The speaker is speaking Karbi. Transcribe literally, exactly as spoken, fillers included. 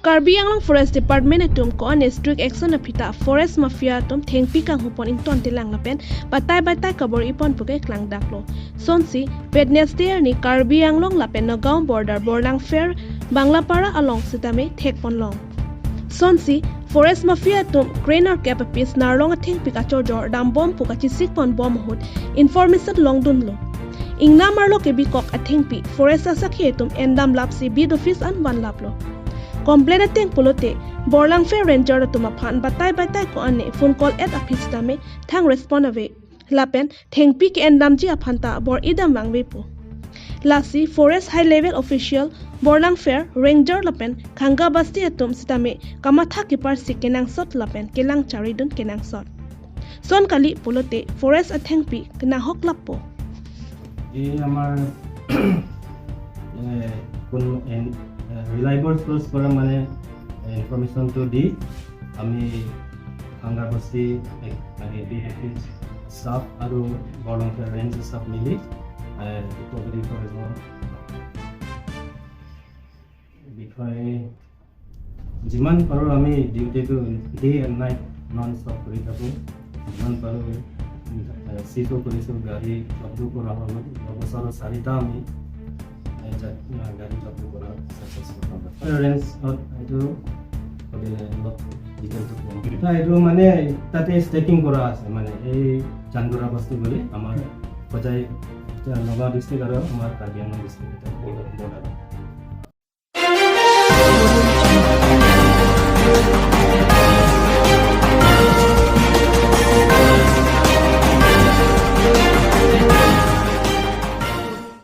Karbi Anglong Forest Department atum ko-an strict action aphi ta forest mafia atum thengpi kanghupon ington telang lapen batai batai kabor-ipon puke klangdaklo. Sonsi Wednesday arni Karbi Anglong lapen Nagaon border Borlangpher Banglapara along sitame thekponlong. Sonsi forest mafia atum crane arkep apis narlong athengpi kachojor dambom pu kachisikponbom ahut information longdunlo. Ingnam arlo kebikok athengpi forest asakhi atum endamlapsi beat office an vanlaplo. Complaint ateng pulote Borlangpher ranger atum aphan batai batai ko-an ne phone call et aphi sitame thang respond ave. Lapen thengpi ke-endamji aphan ta bor-idam vangve pu. Lasi forest high level official, Borlangpher ranger lapen Khangabasti atum sitame kamatha keparsi kenangsot lapen kelang charidun kenangsot. Son kali pulote forest athengpi kenang hoklappo. এই আমাৰ এ, কোন এন- এ, ৰিলায়েবল চ'ৰ্চ পৰা মানে ইনফৰমেশ্যনটো দি আমি খাংগাবস্তি এ- মানে ডি ডি পি ষ্টাফ আৰু বৰলংকা ৰেঞ্জ ষ্টাফ মিলি এ, ৰিকভাৰী কৰিবৰ বিষয়ে যিমান পাৰোঁ আমি ডিউটিটো day and night non stop কৰি থাকোঁ। যিমান পাৰোঁ চিজো কৰিছোঁ, গাড়ী জব্দ কৰা হৈ গ'ল। যোৱা বছৰ চাৰিটা আমি এ, জা- গাড়ী জব্দ কৰা ছাকচেছফুল হ'ল। ৰেঞ্জত এইটো ক'লে অলপ ডিটেইলছত ক'ম। এতিয়া এইটো মানে তাতে ষ্টেকিং কৰা আছে, মানে এই চান্দুৰা বস্তি বুলি আমাৰ হোজাই, এতিয়া নগাঁও ডিষ্ট্ৰিক্ট আৰু আমাৰ কাৰ্বি আংলং ডিষ্ট্ৰিক্ট এটা বৰ্ডাৰ।